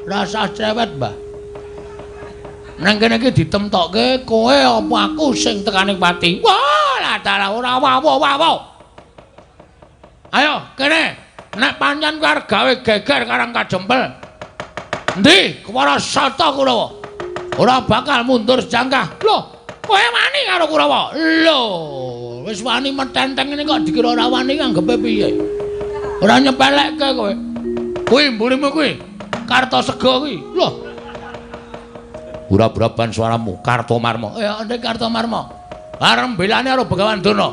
Rasah cerewet, Mbah. Nang kene iki ditemtokke kowe apa aku sing tekaning pati. Wah, lah dalah ora wawo-wawo. Ayo, kene. Nek pancen kowe arep gawe geger Karang Kajempel. Endi Kepara Sata Kurawa? Ora bakal mundur sejangkah. Lho, kowe wani karo Kurawa? Lho, wis wani metenteng ngene kok dikira ora wani anggepe piye? Ora nyepelekke kowe. Kuwi mburimu kuwi. Kartasega kuwi. Lho. Ora braban suaramu, Kartomarma. Ya, ndek Kartomarma. Arep mbelani karo Begawan Durna.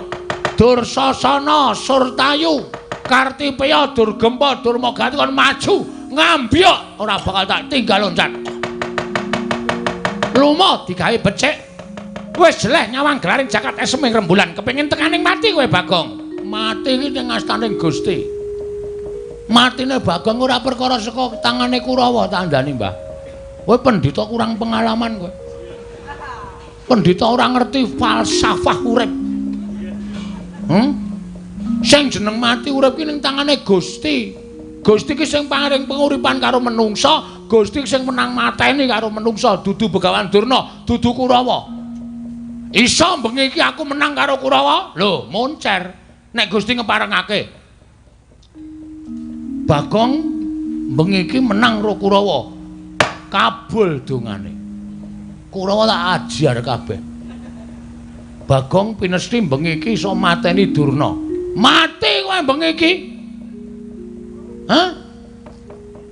Dursasana Surtayu, Kartipeya Durgempa Durmagati kon maju ngambyok ora bakal tak tinggal loncat. Lumo digawe becik. Wis jeleh nyawang gelaring jagat esem ing rembulan kepengin tekaning mati kowe Bagong. Mati iki ning astaning Gusti. Matine Bagong ora perkara saka tangane Kurawa tandani, Mbah. Kowe pendhita kurang pengalaman kowe. Pendhita ora ngerti falsafah urip. Sing jeneng mati urip ki ning tangane Gusti. Gusti ki sing paring penguripan karo menungsa, Gusti sing menang mateni karo menungsa, dudu Begawan Durna, dudu Kurawa. Iso bengi iki aku menang karo Kurawa? Lho, moncer. Nek Gusti ngeparengake. Bagong bengi iki menang karo Kurawa. Kabul dongane. Kurawa tak ajar kabeh. Bagong pinesti bengi iki iso mateni Durna. Mati kowe bengi iki. Hah?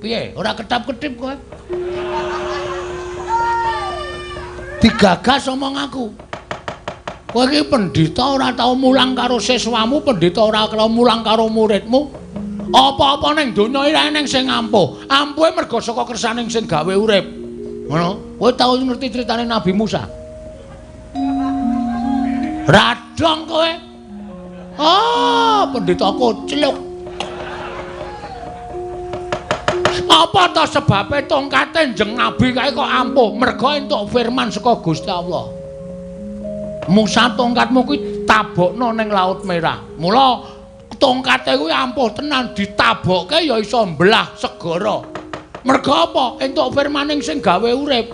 Piye? Ora ketap-ketip kowe? Digagas omong aku. Kowe iki pendhita ora tau mulang karo siswamu, pendhita ora tau mulang karo muridmu. Apa-apa ning donya iki eneng sing ampuh. Ampuhe mergo saka kersaning sing gawe urip. Ngono. Kowe tau ngerti critane Nabi Musa? Radong kowe. Ah, pendhita kocluk. Apa ta sebabe tongkate Njeng Nabi kae kok ampuh? Mergo entuk firman saka Gusti Allah. Musa tongkatmu kuwi tabokno ning Laut Merah. Mula tongkate kuwi ampuh tenan, ditabokke ya iso mbelah segara. Mergo apa? Entuk firmaning sing gawe urip.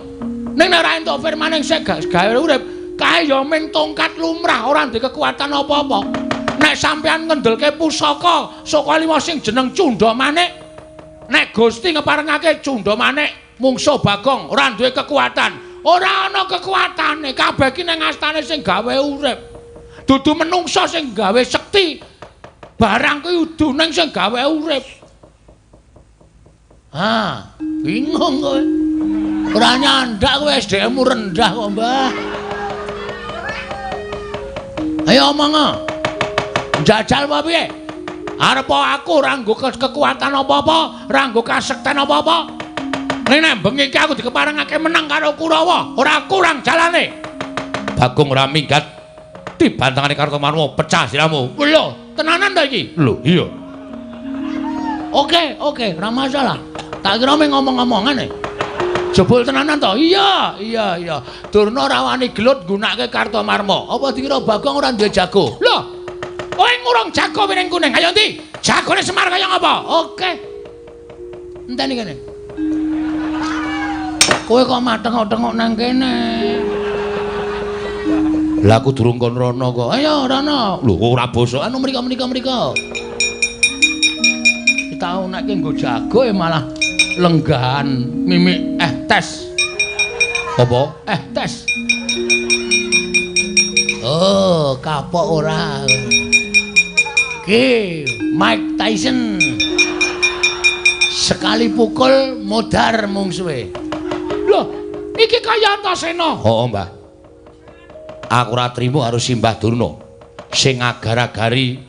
Ning nek ora entuk firmaning sing gawe urip, kae ya ming tongkat lumrah, ora ndek kekuatan apa-apa. Nek sampeyan ngendelke pusaka saka lima sing jeneng Cundha Manik, nek Gusti ngeparengake Cundha Manik mungsuh Bagong ora duwe kekuatan. Ora ana kekuatane, kabeh ki ning astane sing gawe urip. Dudu menungsa sing gawe sekti. Barang kuwi udu ning sing gawe urip. Ah, bingung kowe. Ora nyandak kowe, SDM-mu rendah kok, Mbah. Ayo omong. Njajal apa piye? Arep aku ora nggo kekuatan apa-apa, ora nggo kasekten apa-apa. Ning nek bengi iki aku dikeparengake menang karo Kurawa, ora kurang jalane. Bagong ora minggat dibantangane Kartomarma, pecah siramu. Lho, tenanan ta iki? Lho, iya. Oke, oke, ora masalah. Tak kira mung ngomong-ngomongan e. Jebul tenanan to? Iya, iya, iya. Durna ora wani gelut nggunakake Kartomarma. Apa dikira Bagong ora duwe jago? Lho, kowe ngurung jago piring kuning. Ayo ndi? Jagone Semar kaya ngapa? Oke. Enteni kene. Kowe kok matengok-tengok nang kene? Lah aku durung kon rono kok. Ayo rono. Lho kok ora bosok. Anu mriko mriko mriko. Tau nek nggo jago ya malah lenggahan mimik tes. Apa? Tes. Oh, kapok ora. Ki Mike Tyson. Sekali pukul modar mungsuhe. Loh, iki kaya Antasena. Heeh, Mbah. Aku ora trimo karo Simbah Durna sing agar-agari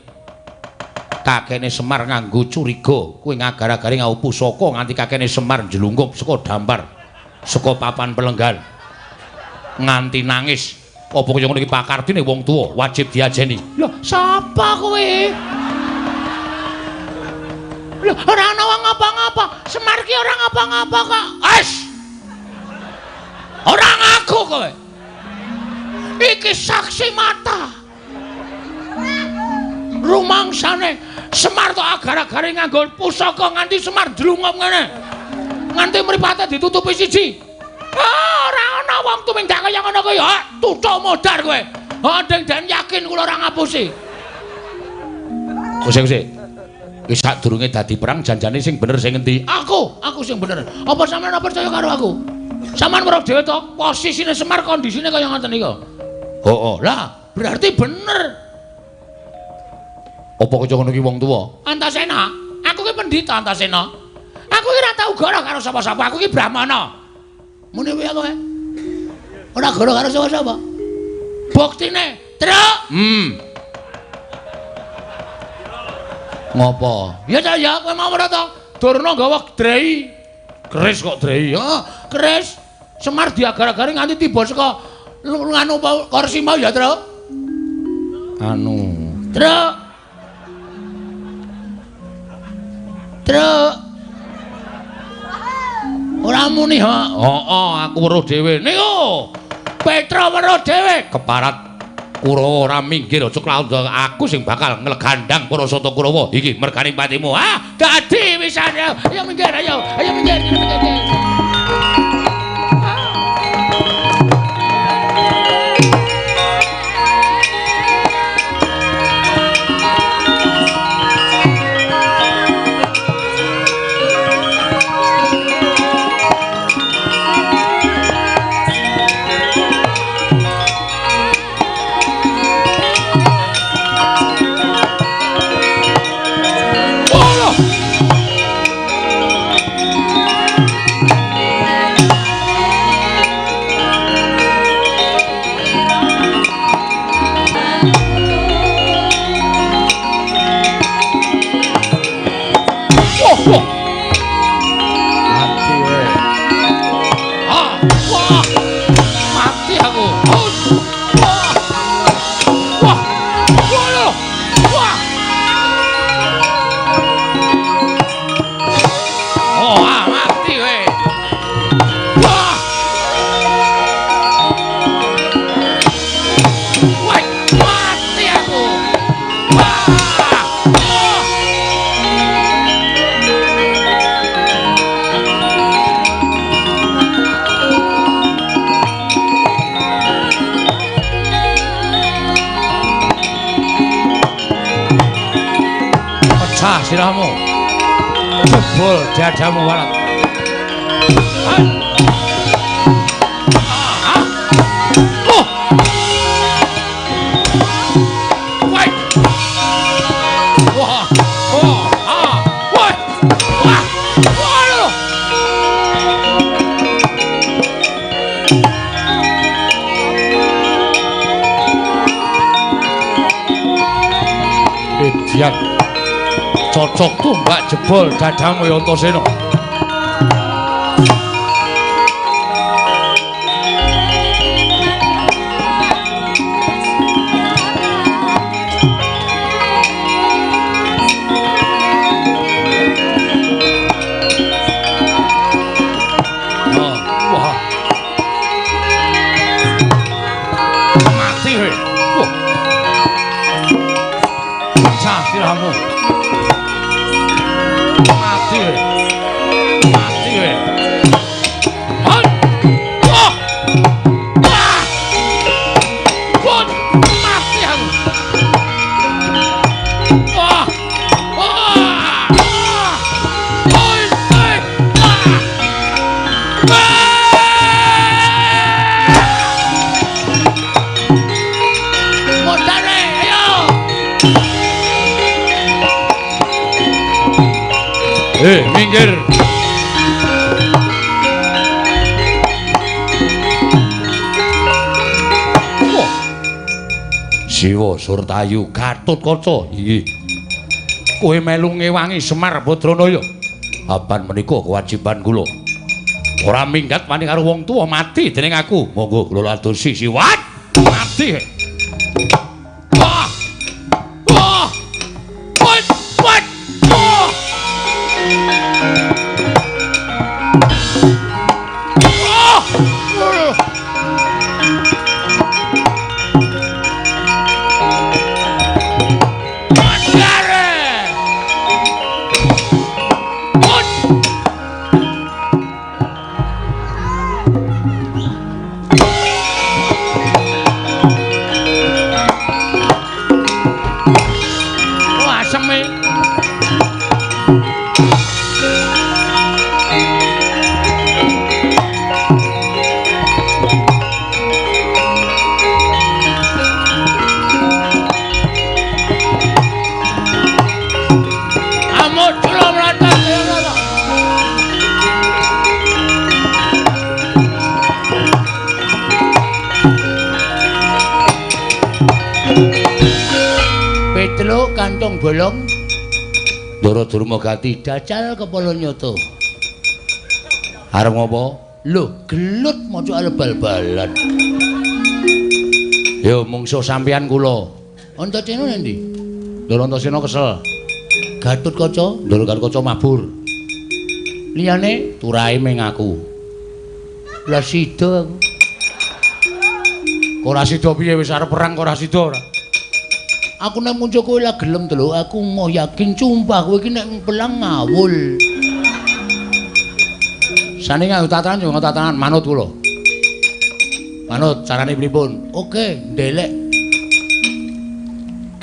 kakene Semar nganggo curiga, kuwi ngagar-agari nganggo pusaka nganti kakene Semar njlungkup saka dampar, saka papan pelenggan. Nganti nangis. Apa kaya ngono iki pakardine wong tuwa wajib diajeni. Lho, sapa kowe? Lho, ora ana wong ngapa-ngapa. Semar ki ora ngapa-ngapa kok. Wes. Ora ngaku kowe. Iki saksi mata. Rumangsane Semar tok agar-agare nganggo pusaka nganti Semar ndlungup ngene. Nganti mripate ditutupi siji. Ah, ora ana wong tumindak kaya ngono kuwi. Ha, tutuk modar kowe. Ha, deng den yakin kula ora ngapusi. Kose-kose. Wis sadurunge dadi perang janjane sing bener sing endi? Aku sing bener. Apa sampeyan ora percaya karo aku? Sampeyan weruh dhewe to, posisine Semar kondisine kaya ngoten niku. Heeh. Lah, berarti bener. Apa kaya ngono ki wong tuwa? Antasena, aku ki pendhita Antasena. Aku ki ora tau goro karo sapa-sapa, aku ki brahmana. Muni piye kowe? Ora goro karo sapa-sapa. Buktine, Truk. Ngopo? Ya ta ya, kowe mau ora to? Durna nggawa drei. Keris kok drei? Ya, keris. Semar diagar-agari nganti tiba saka nganu kursi mau ya, Truk. Anu, Truk. Truk. Ora muni ha. Heeh, aku weruh dhewe. Niku. Petra weruh dhewe. Keparat Kurawa ora minggir aja klaut aku sing bakal nglegandang para sata Kurawa. Iki mergane patimu. Ah, dadi wisan. Ayo minggir, ayo. Ayo minggir, minggir. Sirahmu jebol dadamu walat. Edian cocok tumbak jebol dadamu ya Antasena. Oh, wah. Mati kowe. Wah. Pecah sirahmu. Mati kowe. Mati kowe. Wah. Wah. Wah. Mati aku. Wah. Wah. Oi, oi. Wah. Modare, ayo. Minggir. Wah. Siwa Surtayu Gatotkaca. Inggih. Kowe melu ngewangi Semar Badranaya. Apan menika kewajiban kula. Ora minggat wani karo wong tuwa mati dening aku. Monggo kula ladosi siwat. Mati. Wah. Wah. Wah. Wah. Wah. Wah. Mandare. Wah. kantong bolong. Ndara Durmagati jajal kepala nyata. Arep ngopo? Lho, gelut maca arep bal-balan. Yo mungsuh sampeyan kula. Antasena endi? Ndara Antasena kesel. Gatotkaca, Ndara Gatotkaca mabur. Liyane turahe ming aku. Lah sida aku. Ora sida piye wis arep perang kok ora sida ora. Aku nek muncul kowe lah gelem to lho, aku mau yakin sumpah kowe iki nek pelang ngawul. Sane nganggo tatanan yo nganggo tatanan manut kula. Manut carane pripun? Oke, ndelek.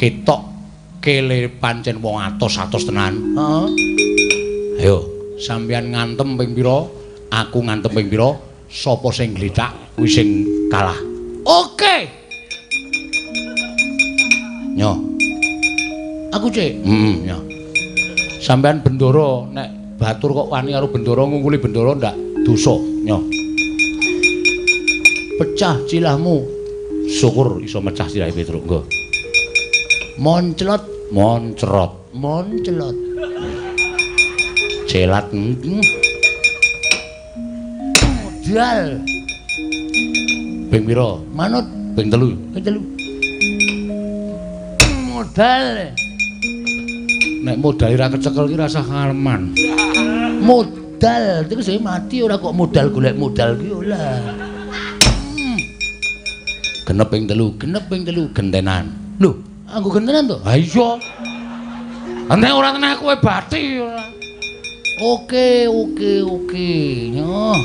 Ketok kele pancen wong atos-atos tenan. Heeh. Ayo, sampeyan ngantem ping pira? Aku ngantem ping pira? Sapa sing glithak kuwi sing kalah. Oke. Nyo. Aku cek. Heeh, nyo. Sampeyan bendara nek batur kok wani karo bendara ngungkuli bendara ndak dosa, nyo. Pecah cilahmu. Syukur iso mecah silahe Petruk, nggo. Monclot, moncrot, monclot. Celat. Modal. Ping pira? Manut ping 3. Ping 3. Modal. Nek modal ora kecekel ki rasah ngaleman. Modal iku sing mati ora kok modal golek modal ki ora. Genep ping 3, genep ping 3 gentenan. Lho, aku gentenan to? Ha iya. Nek ora tenan kowe bathi ora. Oke, oke, oke. Nyoh.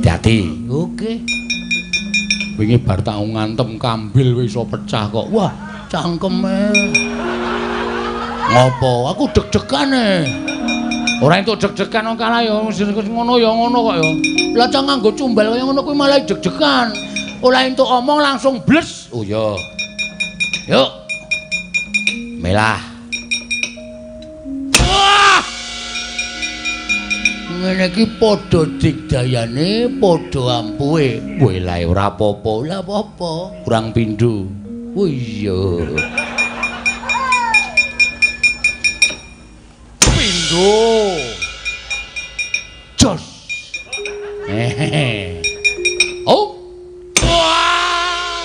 Hati. Oke. Wingi bar tak ngantem kambil wis iso pecah kok. Wah, cangkeme. Ngopo? Aku deg-degan e. Ora entuk deg-degan wong kalah ya ngono ya ngono kok ya. Lah cah nganggo cumbal kaya ngono kuwi malah deg-degan. Ora entuk omong langsung bles. Oh iya. Yuk. Melah. Wah! Ngene iki padha digdayane, padha ampuhe. Weh lae ora apa-apa, ora apa-apa. Kurang pindho. Oh iya. Pindho. Jos. Hehehe. Oh. Wah.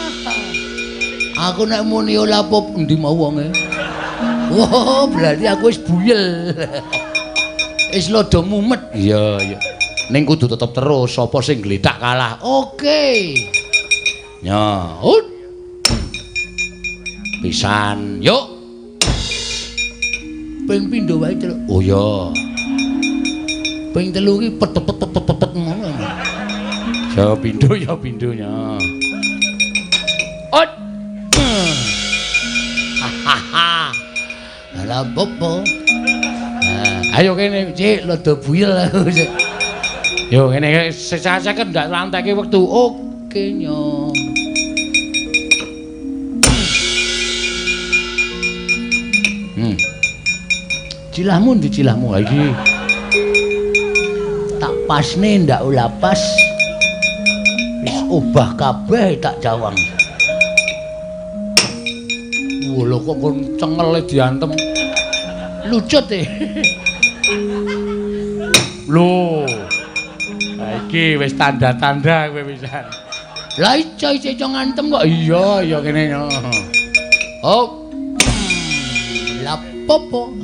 Aku nek muni ora apa endi mau wonge. Wah, berarti aku wis buyel. Wis lodo mumet. Iya, iya. Ning kudu tetep terus sapa sing glethak kalah. Oke. Ya, ut. Pisan, yuk. Ping pindho wae, Truk. Oh iya. Ping 3 ki pet pet pet pet pet ngono. Ya pindho ya pindhonya. Ut. Hahaha. Lah opo? Ayo kene, Cik, lodo buyel aku. Yo ngene sesaseken ndak lanteke wektu. Oke, nyo. Cilahmu ndi cilahmu ha iki? Tak pasne ndak ula pas. Wis obah kabeh tak jawang. Wah, lho kok kon cengele diantem. Lucut e. Lho. Ha iki wis tanda-tanda kowe pisan. Lah iso iso ngantem kok. Iya, iya kene. Oh. Lah popo.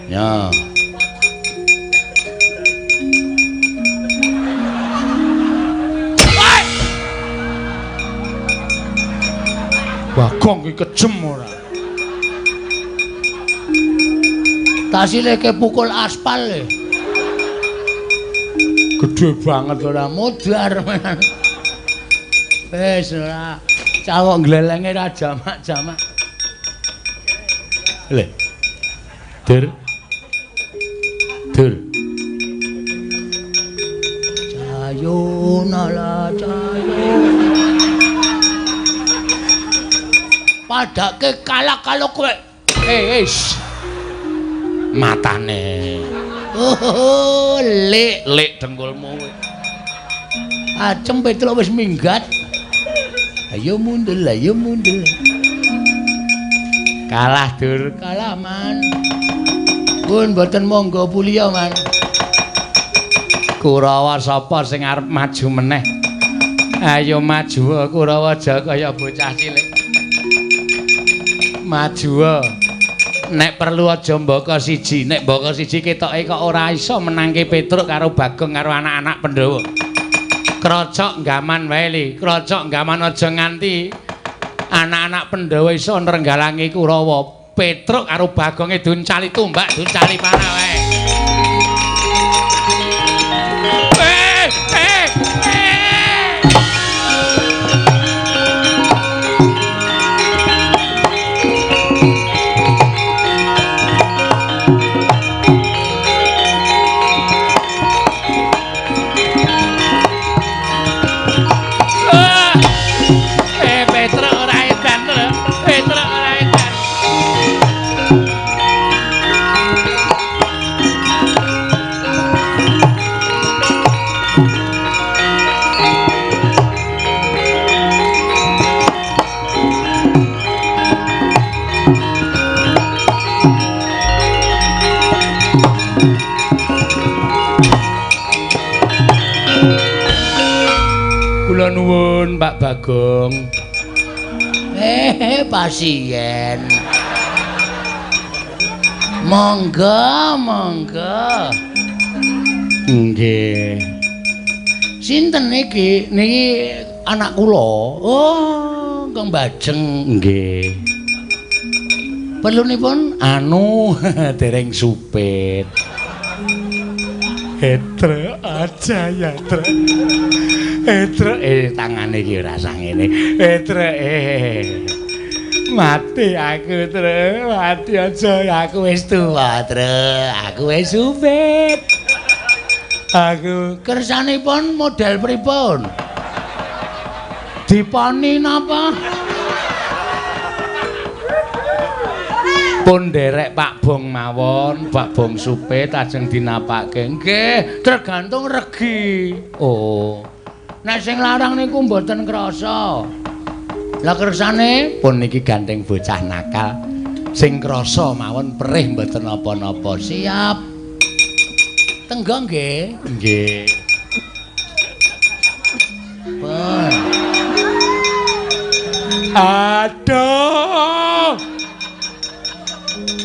Ya. Bagong ki kejem ora. Tasileke pukul aspal e. Gedhe banget ora modar. Wis ora cawok glelenge ra jamak-jamak. Le. Dur. Dur. Cayo nala cayo. Padake kalah kalau kowe. Eh, wis. Matane. Oh, lek lek dengkulmu kowe. Acem Petruk wis minggat. Ayo mundur, ayo mundur. Kalah dur, kalah man. Pun mboten monggo puliya man. Kurawa sapa sing arep maju meneh? Ayo maju Kurawa aja kaya bocah cilik. Maju. Nek perlu aja mbaka siji, nek mbaka siji ketoke kok ora iso menangke Petruk karo Bagong karo anak-anak Pandhawa. Krocok gaman wae li, krocok gaman aja nganti anak-anak Pandhawa iso nrenggalangi Kurawa. Petruk karo Bagonge duncali tumbak, duncali panah wae. Petruk ora edan, Petruk ora edan. Kula nuwun Pak Bagong. Pasien. Monggo, monggo. Nggih. Sinten niki? Niki anak kula. Oh, Kang Bajeng. Nggih. Perlunipun anu dereng supit. Etre aja ya, Tre. Etre tangane iki ora sangene. Etre mati aku, Tre. Mati aja aku wis tuwa, Tre. Aku wis supit. Aku kersanipun model pripun? Diponi napa? Pun nderek Pak Bong mawon, Pak Bong supit ajeng dinapake. Nggih, tergantung regi. Oh. Nek sing larang niku mboten krasa. Lah kersane pun niki gandeng bocah nakal. Sing krasa mawon perih mboten napa-napa. Siap. Tenggo nggih. Nggih. Pun. Aduh.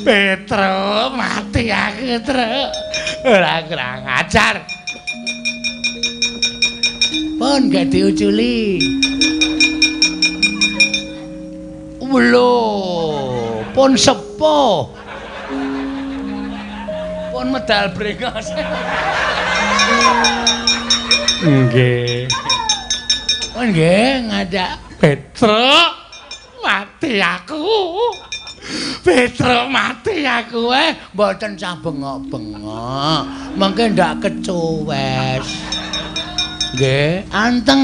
Petro mati aku, Tru. Ora kurang ajar. Pun gak diuculi. Lho, pun sepuh. Pun medal brengos. Nggih. Pun nggih ngadak Petro mati aku. Petro mati aku mboten sah bengok-bengok. Mengke ndak kecuwes. Nggih, anteng.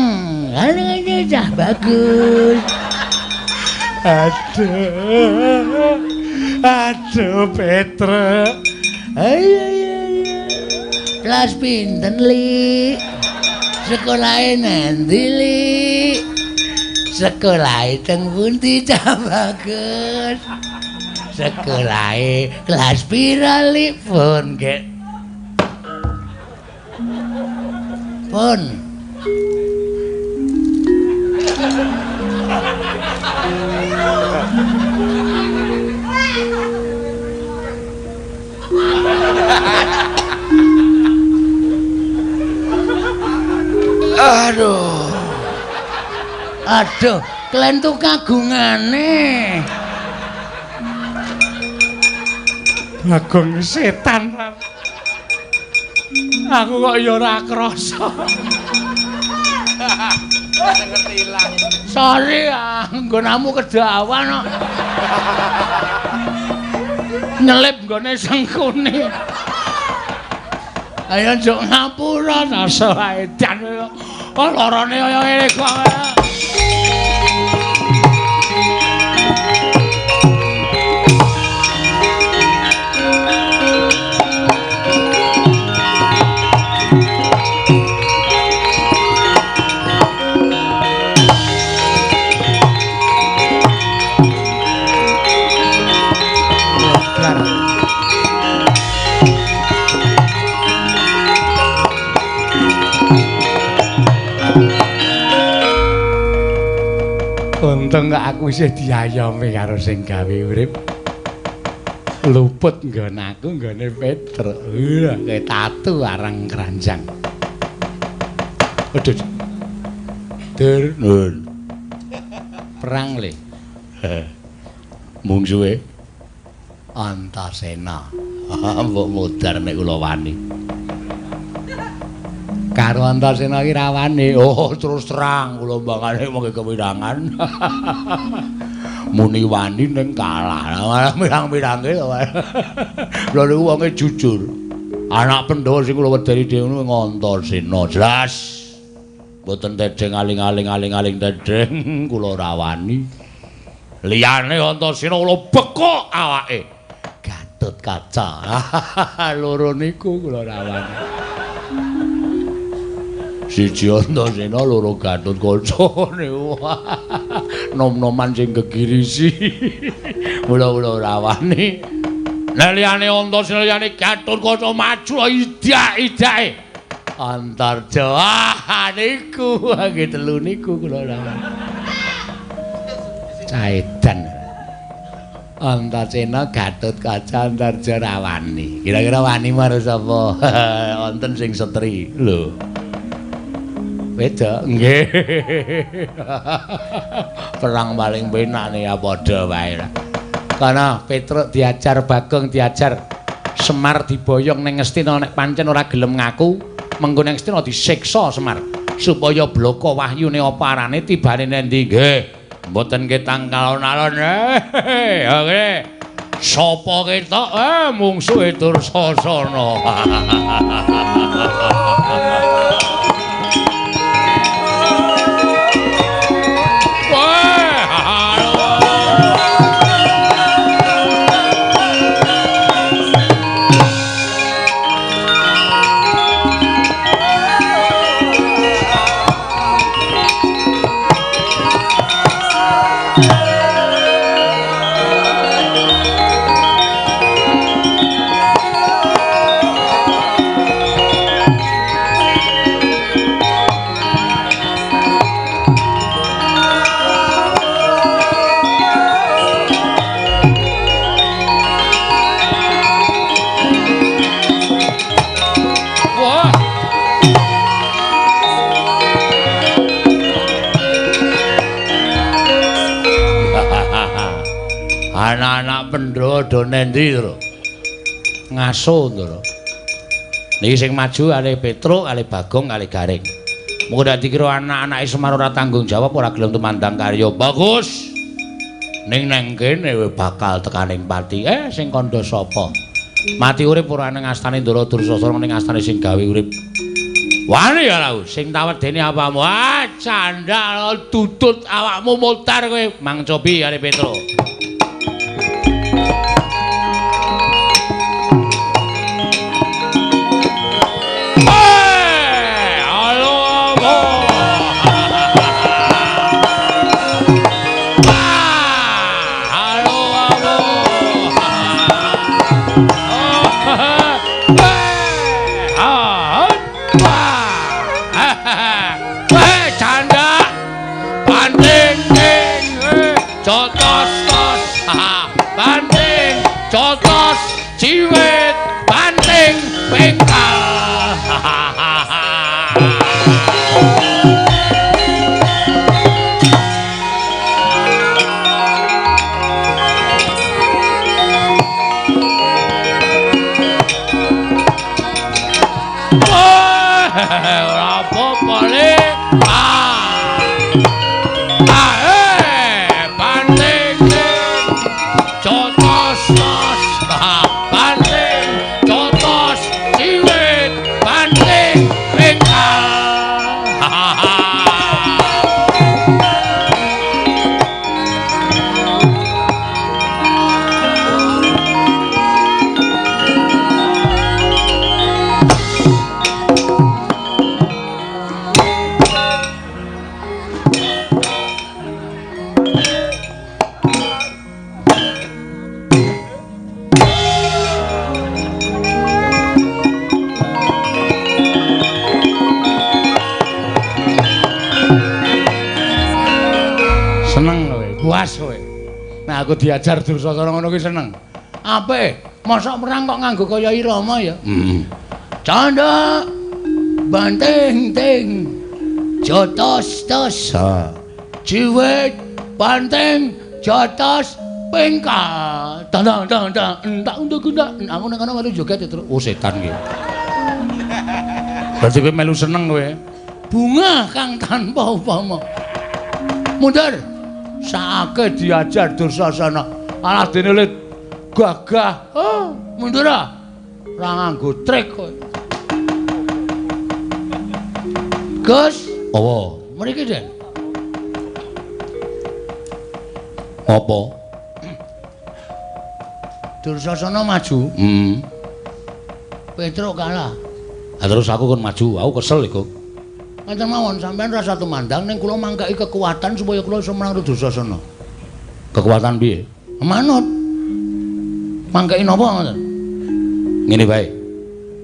Ngene cah bagus. Aduh. Aduh Petro. Ayo ayo. Kelas pinten, Li? Sekolahe nanti, Li? Sekolahe teng pundi cah bagus? Sekolahe kelas pira, Li? Pun nggih. Pun. Aduh. Aduh, klentu kagungane. Bagong setan. Aku kok ya ora krasa. Ngerti ilang. Sorry, nggonamu kedawan kok. Nyelip nggone sengkune. Ayo njuk ngapura rasa edan. Oh, lorone kaya ngene kok. Untung kok aku isih diayomi karo sing gawe urip. Luput nggon aku nggone Petruk. Kayak tatu arang keranjang. Aduh. Dur, nun. Perang le. Mungsuhe Antasena. Mbok modar nek kula wani. Karo Antasena iki ra wani. Oh, terus terang kula mbangane mung kewirangan. Muni wani ning kalah. Mirang-mirange to. Lha niku wonge jujur. Anak Pandhawa sing kula wedeni dhewe Antasena. Jelas. Mboten tedheng aling-aling aling-aling tedheng kula ora wani. Liyane Antasena kula bekok awake. Gatotkaca. Loro niku kula ora wani. Siji Antasena, loro Gatotkaca niku. Nom-noman sing gegirisi. Mula kula ora wani. Nek liyane Antasena liyane Gatotkaca maju idak-idake. Antarja. Ah niku nggih telu niku kula ora wani. Caedan. Antasena, Gatotkaca, Antarja ra wani. Kira-kira wani marang sapa? Wonten sing setri. Lho. Wedok nggih. Perang paling penak nih ya padha wae. Kana Petruk diajar, Bagong diajar, Semar diboyong ning Ngastina nek pancen ora gelem ngaku, mengko ning Ngastina disiksa Semar supaya bloko wahyune apa arane tibane nendi. Nggih. Mboten ketang alon-alon. Oke. Sapa ketok? Mungsuhe Dursasana. Anak-anak Pandhawa do nendi, Tru? Ngaso, Tru. Niki sing maju kalih Petruk, kalih Bagong, kalih Gareng. Mengko dak dikira anak-anake Semar ora tanggung jawab, ora gelem tumandang karya. Bagus. Ning nang kene bakal tekaning pati. Sing kandha sapa? Mati urip ora nang astane Ndara Dursasana ning astane sing gawe urip. Wani ya lau, sing tawedene apamu? Ah, candhak tutut awakmu mutar kowe. Mang cobi kalih Petruk. Ciwit banting pengkal. Ora apa-apa le. Banting cotos tos. Banting cotos ciwit banting pengkal. Nek aku diajar Dursasana ngono ki seneng. Apik, mosok perang kok nganggo kaya irama ya. Heeh. Candha banting ting jotos tos. Ha. Jiwit banting jotos pingka. Tang tang tang entak untuk gunda. Aku nek kono melu joget terus. Oh setan ki. Berarti kowe melu seneng kowe. Bunga kang tanpa upama. Mundur. Saake diajar Dursasana. Alah dene le gagah. Oh, mundur ah. Ora nganggo trik kowe. Gus, apa? Mriki, Den. Apa? Dursasana maju. Heeh. Petruk kalah. Ha terus aku kon maju, aku kesel iku. Ngoten mawon sampean rasa tumandang ning kula mangkaki kekuatan supaya kula iso menang Dursasana. Kekuatan piye? Manut. Mangkaki napa ngoten? Ngene wae.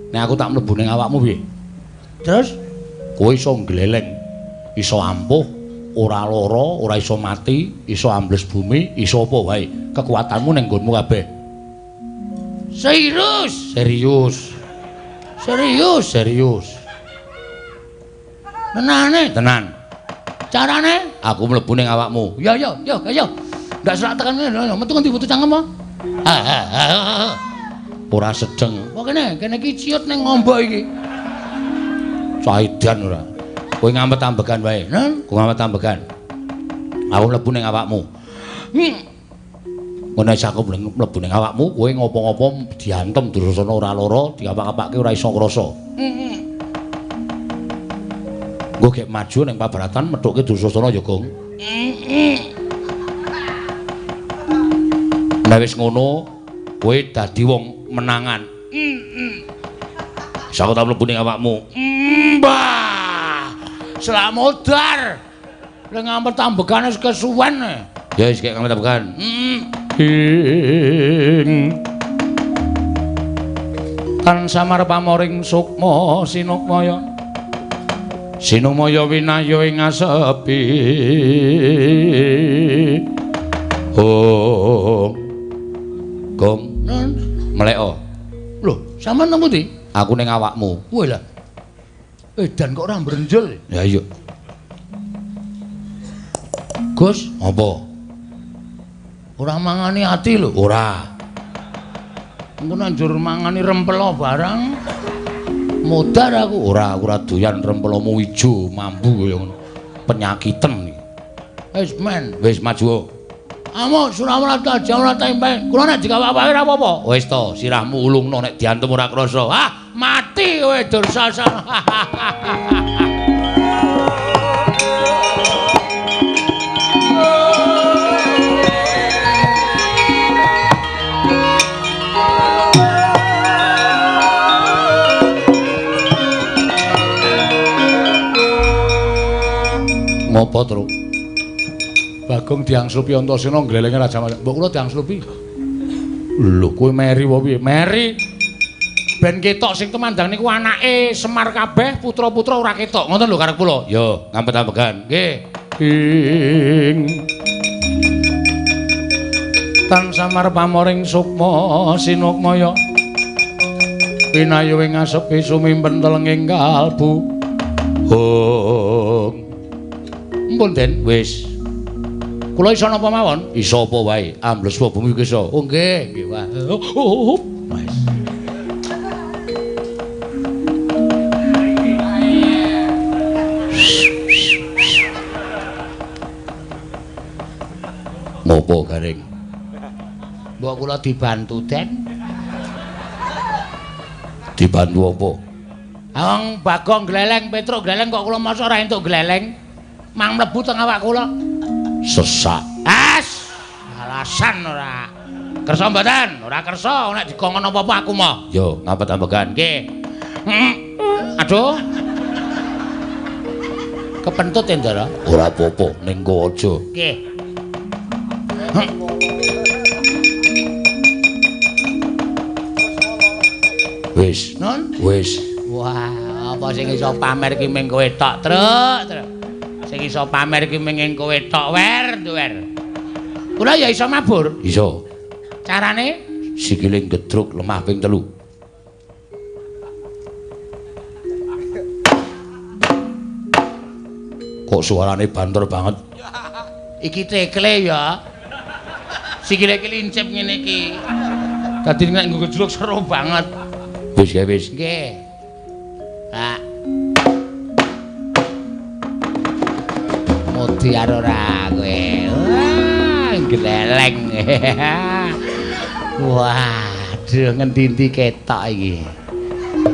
Nek aku tak mlebu ning awakmu piye? Terus kowe iso ngleleng, iso ampuh, ora lara, ora iso mati, iso ambles bumi, iso apa wae. Kekuatanmu ning nggonmu kabeh. Serius? Serius. Serius, serius. Tenane? Tenan. Carane? Aku mlebu ning awakmu. Ya ya ya ya. Ndak selak tekan ngene, metu ngendi metu cangkem apa? Ha ha ha. Ora sedeng. Kok kene, kene iki ciut ning ngombo iki. Caidan ora. Kowe ngamet ambegan wae. Kowe ngamet ambegan. Aku mlebu ning awakmu. Ngono wis aku mlebu ning awakmu, kowe ngopo-ngopo diantem Dursasana ora lara, diapak-apake ora iso ngrasa. Engko gek maju ning pabaratan methuke Dursasana ya, Gong. Nek wis ngono, kowe dadi wong menangan. Wis aku tak mlebu ning awakmu. Mbah. Selak modar. Lek ngampet ambegane wis kesuwen. Ya wis gek ngampet ambegan. Ing tan samar pamoring sukma sinukmaya. Sinumaya winaya ing asepi. Oh. Gong. Mleko. Lho, sampean nang pundi? Aku ning awakmu. Wah lah. Edan kok ora mbrenjel. Ya iya. Gus, apa? Ora mangani ati lho. Ora. Engko nanjur mangani rempelo barang. Modar aku. Ora, aku ora doyan rempelomu ijo mambu kaya ngono. Penyakiten iki. Wis men, wis maju. Amuk Surawrata Jawrata tempe. Kula nek dikawak-awake ora apa-apa. Wis to, sirahmu ulungno nek diantem ora krasa. Ah, mati kowe Dursasana. Ngopo, Truk? Bagong diangslupi Antasena nglelenge Raja Mas. Mbok kula diangslupi. Lho, kowe meri apa piye? Meri. Ben ketok sing tumandang niku anake Semar kabeh, putra-putra ora ketok. Ngoten lho karep kula. Yo, ngampet-ambegan. Nggih. Ing tan samar pamoring sukma sinukmaya. Pinayu ing asepi sumimpen telenging kalbu. Hong. Mpun, Den. Wis. Kula iso napa mawon? Iso apa wae? Ambles apa bumi iso. Oh nggih, nggih wae. Wis. Ngopo garing? Mbok kula dibantu, Den. Dibantu apa? Wong Bagong gleleng, Petruk gleleng kok kula mosok ora entuk gleleng. Mang mlebu teng awak kula. Sesak. As, alasan ora. Kersa mboten? Ora kersa, nek dikongkon apa-apa aku moh. Yo, ngampet-ambegan. Nggih. Aduh. Kepentut ya, Ndara? Ora apa-apa, ning kowe aja. Nggih. Wis. Nun? Wis. Wah, apa sing iso pamer ki ming kowe tok, Truk, Truk. Sing iso pamer ki ming kowe tok, wer, wer. Kula ya iso mabur. Iso. Carane sikile gedruk lemah ping 3. Kok suarane banter banget? Iki tekle ya. Sikile iki lincip ngene iki. Dadi nek nggo gejluk seru banget. Wis ya wis. Nggih. Pak. Mudi karo ora kowe. Wah, gleleng. Waduh, ngendi-endi ketok iki.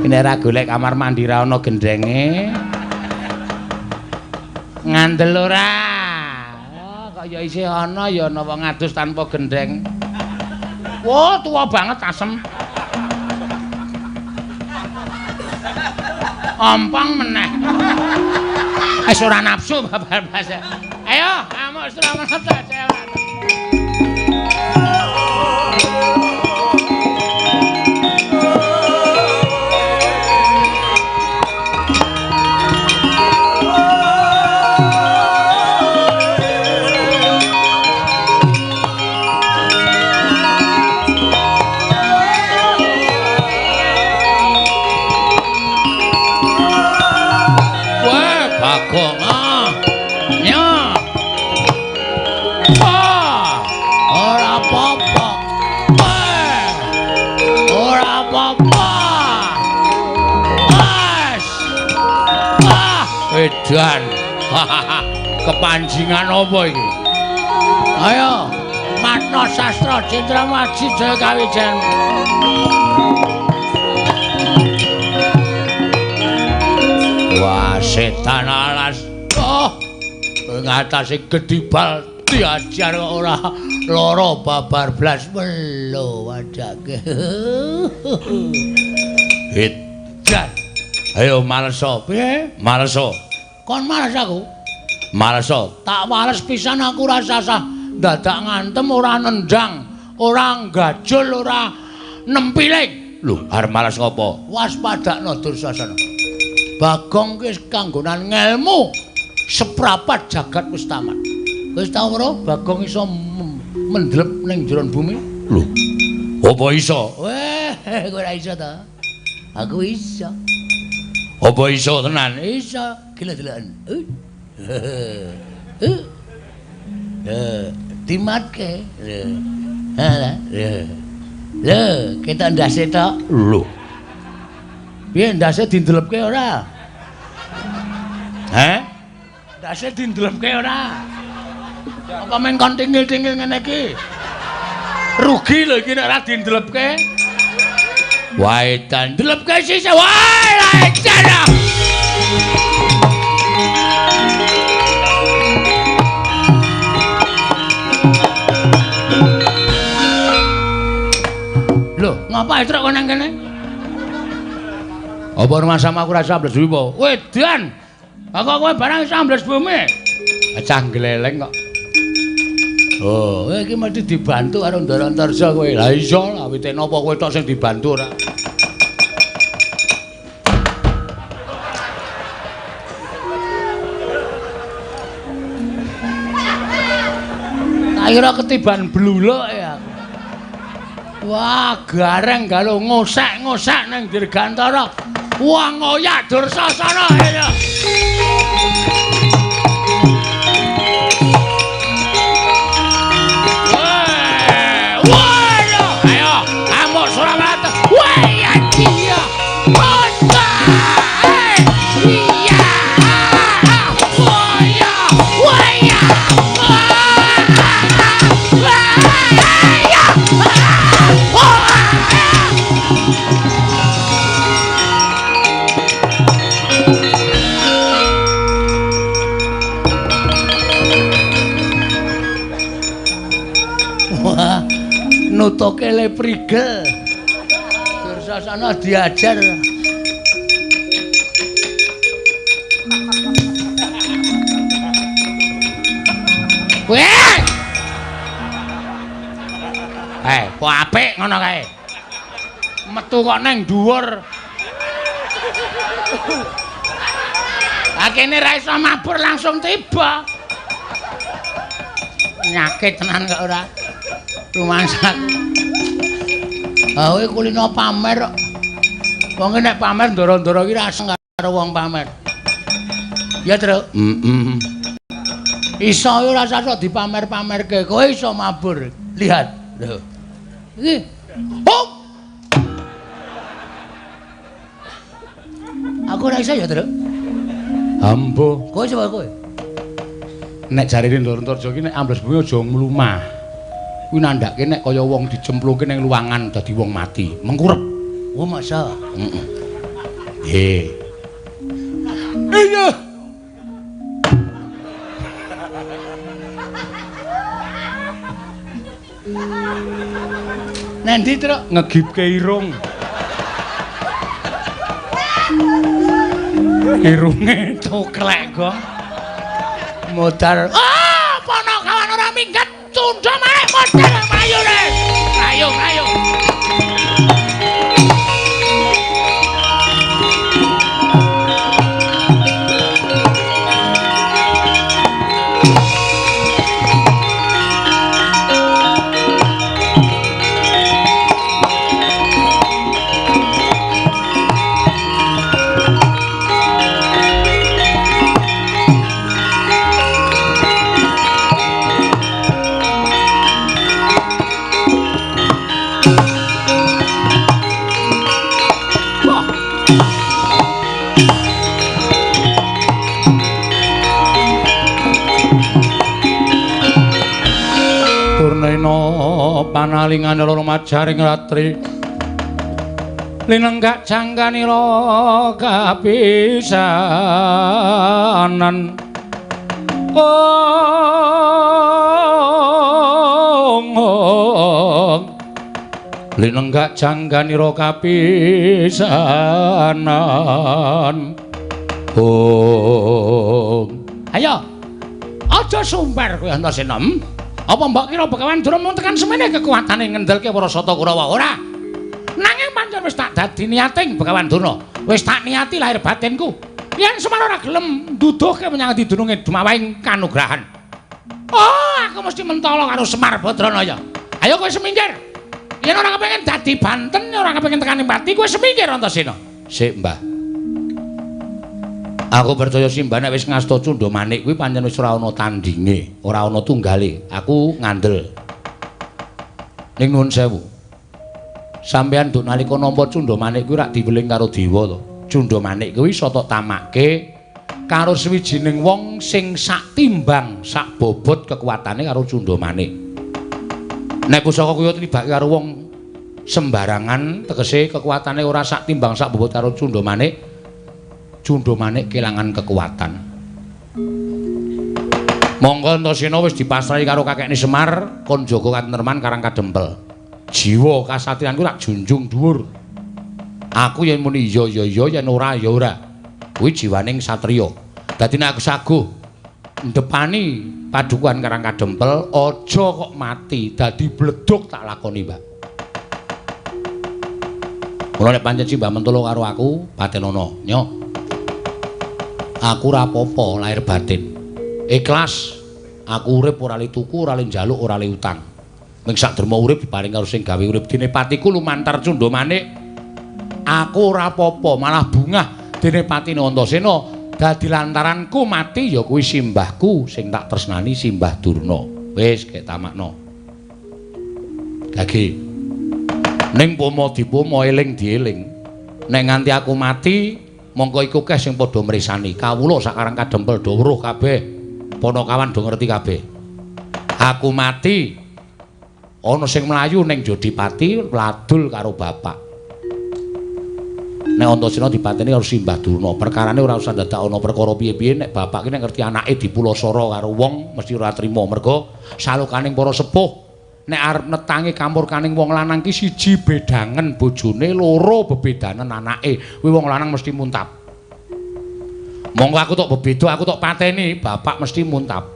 Nek ora golek kamar mandi ra ana gendenge. Ngandel ora? Oh, kok ya isih ana ya ana wong adus tanpa gendeng. Wah, tuwa banget asem. Ompong meneh. Wis ora nafsu babar blas. Ayo, amuk selamat aja. Edan. Kepanjingan apa iki? Ayo, Matna Sastra Jenderal Maji Jaya Kawijan. Wah, setan alas. Oh, ngatasi gedibal diajar kok ora lara babar blas melo wadake. Edan. Ayo maleso. Piye? Maleso. Kon males aku? Maleso. Tak wales pisan aku ora sasah dadak ngantem ora nendang, ora gajul, ora nempiling. Lho, arep males ngopo? Waspadakno Dursasana. Bagong ki kanggonan ngelmu seprapat jagat wis tamat. Wis tau ora Bagong iso mendlep ning jero bumi? Lho. Apa iso? Weh, kowe ora iso ta? Aku iso. Apa iso tenan? Iso, gila deloken. Dimatke. Ha, lho, ketok ndase tok. Lho. Piye ndase dindelepke ora? Heh? Ndase dindelepke ora? Apa men kon tingil-tingil ngene iki? Rugi lho iki nek ora dindelepke. Wae dan ndelepke sisih. Wae lah edan. Lho, ngapa etrok kok nang kene? Apa rumah sama aku rasa ambles bumi apa? Wedan. Aku kowe barang iso ambles bumi. Cah gleleng kok. Oh, kowe iki mesti dibantu karo Ndara Antarja kowe. Lah iso lah, wite napa kowe tok sing dibantu ora? Tak kira ketiban bluluk ya. Wah, gareng galo ngosek-ngosek ning Dirgantara. Wah, ngoyak Dursasana ya. Wah, nutuke le prigel. Dursasana diajar. Weh! Eh, kok apik ngono kae. Metu kok nang dhuwur. Akene ra iso mabur langsung tiba. Nyakit tenan kok ora. Rumangsa. Ah kowe kulino pamer kok. Wong nek pamer ndoro-ndoro iki ra aseng karo wong pamer. Ya, Truk. Heeh. Iso ora usah sok dipamer-pamerke. Kowe iso mabur. Lihat. Lho. Iki. Hop. Aku ora iso ya, Truk. Ambo. Kowe coba kowe. Nek jarene Ndoro-Antarja iki nek ambles bumi aja mlumah. Kuwi nandhake nek kaya wong dicemplungke ning luwangan dadi wong mati, mengkurep. Oh, masa? Heeh. Nggih. Iya. Nendi, Truk? Ngegipke irung. Irunge tuklek kok. Modar. Ah, Ponokawan ora minggat, tundha maneh modar mayune. Ayo, ayo. Panalingane loro majaring ratri linenggak jangkanira kapisanan. Ong linenggak jangkanira kapisanan. Ong ayo aja sumber kowe Antasena. Apa mbok kira Begawan Durna mung tekan semene kekuatane ngendelke para Sata Kurawa? Ora. Nanging pancen wis tak dadi niating Begawan Durna. Wis tak niati lahir batinku. Yen Semar ora gelem nduduhke menyang didununge dumawahing kanugrahan. Oh, aku mesti mentala karo Semar Badranaya. Ayo kowe semingkir. Yen ora kepengin dadi banten, ora kepengin tekan pati, kowe semingkir Antasena. Sik, Mbah. Aku percaya Simbah nek wis ngasta Cundha Manik kuwi pancen wis ora ana tandinge, ora ana tunggale. Aku ngandel. Ning nuwun sewu. Sampeyan nduk nalika nampa Cundha Manik kuwi rak diweling karo dewa to. Cundha Manik kuwi iso tok tamake karo sawijining wong sing sak timbang, sak bobot kekuatane karo Cundha Manik. Nek pusaka kuwi tribake karo wong sembarangan, tegese kekuatane ora sak timbang sak bobot karo Cundha Manik. Cundha Manik kelangan kekuatan. Monggo Antasena wis dipasrahi karo kakekne Semar kon jaga katentreman Karang Kadempel. Jiwa kasatriyanku tak junjung dhuwur. Aku yen muni iya ya iya, yen ora ya ora. Kuwi jiwaning satriya. Dadi nek aku saguh ndepani padukuhan Karang Kadempel, aja kok mati, dadi bledug tak lakoni, Mbah. Mula nek pancen Simbah mentolo karo aku, patenono, nyo. Aku ora apa-apa lahir batin. Ikhlas. Aku urip ora le tuku, ora le njaluk, ora le utang. Ming sak derma urip diparing karo sing gawe urip. Dene patiku lumantar Cundha Manik. Aku ora apa-apa, malah bungah dene patine Antasena dadi lantaranku mati ya kuwi simbahku sing tak tresnani Simbah Durna. Wis gek tamakno. Gage. Ning pomo dipomo eling dieling. Nek nganti aku mati mongko iku keh sing padha mresani. Kawula sak Karang Kadempel do weruh kabeh. Ponokawan do ngerti kabeh. Aku mati ana sing mlayu ning Jodipati ladul karo bapak. Nek Antasena dipateni karo Simbah Durna, perkarane ora usah dadak ana perkara piye-piye. Nek bapak ki nek ngerti anake dipulasara karo wong mesti ora trima, mergo salukaning para sepuh nek arep netangi kamurkaning wong lanang ki siji bedangen bojone, loro bebedanen anake. Kuwi wong lanang mesti muntap. Monggo aku tok bebeda, aku tok pateni, bapak mesti muntap.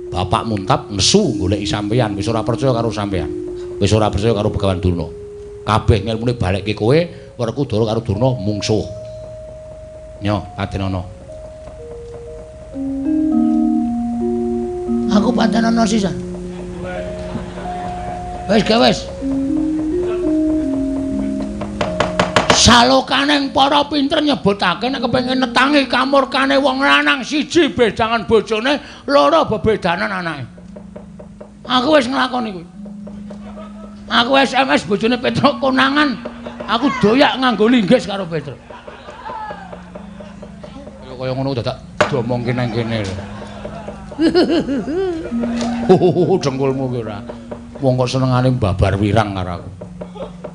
Bapak muntap nesu goleki sampeyan, wis ora percaya karo sampeyan. Wis ora percaya karo Begawan Durna. Kabeh ngelmune balekke kowe, Werkudara karo Durna mungsuh. Nyo, patenono. Aku pancen ana sisan. Wis ge wis. Salokaning para pinter nyebutake nek kepengin netangi kamurkane wong lanang siji bedangan bojone, loro bebedanan anake. Aku wis nglakoni kuwi. Aku SMS bojone Petruk konangan, aku doyak nganggo linggis karo Petruk. Kaya ngono dadak diomongke nang kene lho. Dengkulmu ki ora. Wong kok senengane babar wirang karo aku.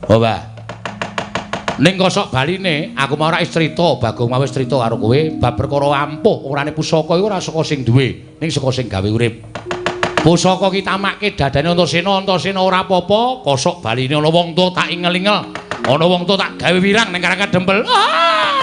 Oh, Mbah. Ning kosok baline aku mau ora wis crita, Bagong mau wis crita karo kowe bab perkara ampuh orane pusaka iku ora saka sing duwe, ning saka sing gawe urip. Pusaka ki tamake dadane Antasena, Antasena ora apa-apa, kosok baline ana wong tuwa tak ingel-ingel, ana wong tuwa tak gawe wirang ning Karang Kadempel. Ah!